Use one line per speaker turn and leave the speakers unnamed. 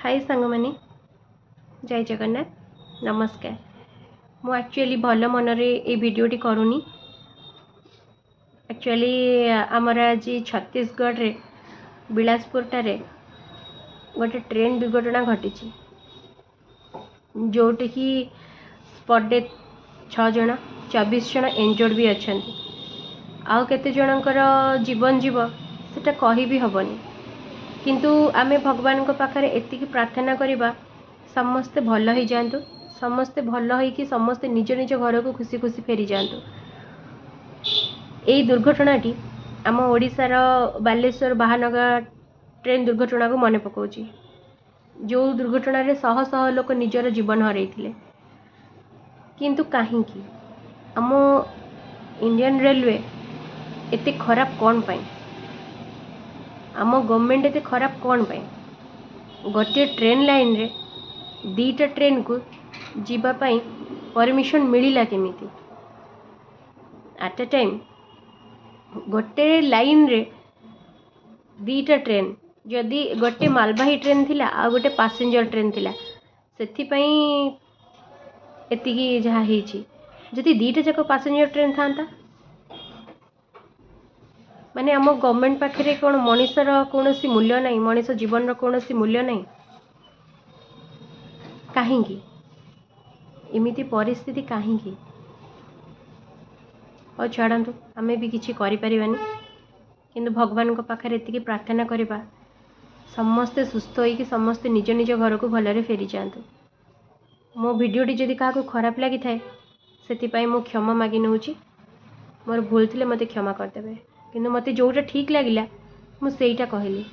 High ସାଙ୍ଗମାନେ, ଜୟ ଜଗନ୍ନାଥ, ନମସ୍କାର। ମୁଁ ଆକ୍ଚୁଆଲି ଭଲ ମନରେ ଏଇ ଭିଡ଼ିଓଟି କରୁନି। ଆକ୍ଚୁଆଲି ଆମର ଆଜି ଛତିଶଗଡ଼ରେ ବିଳାସପୁରଠାରେ ଗୋଟେ ଟ୍ରେନ୍ ଦୁର୍ଘଟଣା ଘଟିଛି, ଯେଉଁଠିକି ସ୍ପଟ୍ ଡେଥ୍ 6 ଜଣ, 24 ଜଣ ଇଞ୍ଜର୍ଡ଼ ବି ଅଛନ୍ତି। ଆଉ କେତେ ଜଣଙ୍କର ଜୀବନ ଯିବ, ସେଟା କହିବି ହେବନି। କିନ୍ତୁ ଆମେ ଭଗବାନଙ୍କ ପାଖରେ ଏତିକି ପ୍ରାର୍ଥନା କରିବା, ସମସ୍ତେ ଭଲ ହେଇଯାଆନ୍ତୁ, ସମସ୍ତେ ଭଲ ହେଇକି ସମସ୍ତେ ନିଜ ନିଜ ଘରକୁ ଖୁସି ଖୁସି ଫେରିଯାଆନ୍ତୁ। ଏଇ ଦୁର୍ଘଟଣାଟି ଆମ ଓଡ଼ିଶାର ବାଲେଶ୍ୱର ବାହାନଗା ଟ୍ରେନ୍ ଦୁର୍ଘଟଣାକୁ ମନେ ପକାଉଛି, ଯେଉଁ ଦୁର୍ଘଟଣାରେ ଶହ ଶହ ଲୋକ ନିଜର ଜୀବନ ହରାଇଥିଲେ। କିନ୍ତୁ କାହିଁକି ଆମ ଇଣ୍ଡିଆନ୍ ରେଲୱେ ଏତେ ଖରାପ? କ'ଣ ପାଇଁ ଆମ ଗଭର୍ଣ୍ଣମେଣ୍ଟ ଏତେ ଖରାପ? କ'ଣ ପାଇଁ ଗୋଟିଏ ଟ୍ରେନ୍ ଲାଇନ୍ରେ ଦୁଇଟା ଟ୍ରେନ୍କୁ ଯିବା ପାଇଁ ପରମିସନ୍ ମିଳିଲା କେମିତି? ଆଟ୍ ଏ ଟାଇମ୍ ଗୋଟେ ଲାଇନ୍ରେ ଦୁଇଟା ଟ୍ରେନ୍। ଯଦି ଗୋଟେ ମାଲବାହୀ ଟ୍ରେନ୍ ଥିଲା ଆଉ ଗୋଟେ ପାସେଞ୍ଜର ଟ୍ରେନ୍ ଥିଲା, ସେଥିପାଇଁ ଏତିକି ଯାହା ହେଇଛି। ଯଦି ଦୁଇଟା ଯାକ ପାସେଞ୍ଜର ଟ୍ରେନ୍ ଥାନ୍ତା? ମାନେ ଆମ ଗଭର୍ଣ୍ଣମେଣ୍ଟ ପାଖରେ କ'ଣ ମଣିଷର କୌଣସି ମୂଲ୍ୟ ନାହିଁ? ମଣିଷ ଜୀବନର କୌଣସି ମୂଲ୍ୟ ନାହିଁ? କାହିଁକି ଏମିତି ପରିସ୍ଥିତି, କାହିଁକି? ହଉ ଛାଡ଼ନ୍ତୁ, ଆମେ ବି କିଛି କରିପାରିବାନି। କିନ୍ତୁ ଭଗବାନଙ୍କ ପାଖରେ ଏତିକି ପ୍ରାର୍ଥନା କରିବା, ସମସ୍ତେ ସୁସ୍ଥ ହୋଇକି ସମସ୍ତେ ନିଜ ନିଜ ଘରକୁ ଭଲରେ ଫେରିଯାଆନ୍ତୁ। ମୋ ଭିଡ଼ିଓଟି ଯଦି କାହାକୁ ଖରାପ ଲାଗିଥାଏ, ସେଥିପାଇଁ ମୁଁ କ୍ଷମା ମାଗି ନେଉଛି। ମୋର ଭୁଲ ଥିଲେ ମୋତେ କ୍ଷମା କରିଦେବେ। କିନ୍ତୁ ମୋତେ ଯେଉଁଟା ଠିକ୍ ଲାଗିଲା, ମୁଁ ସେଇଟା କହିଲି।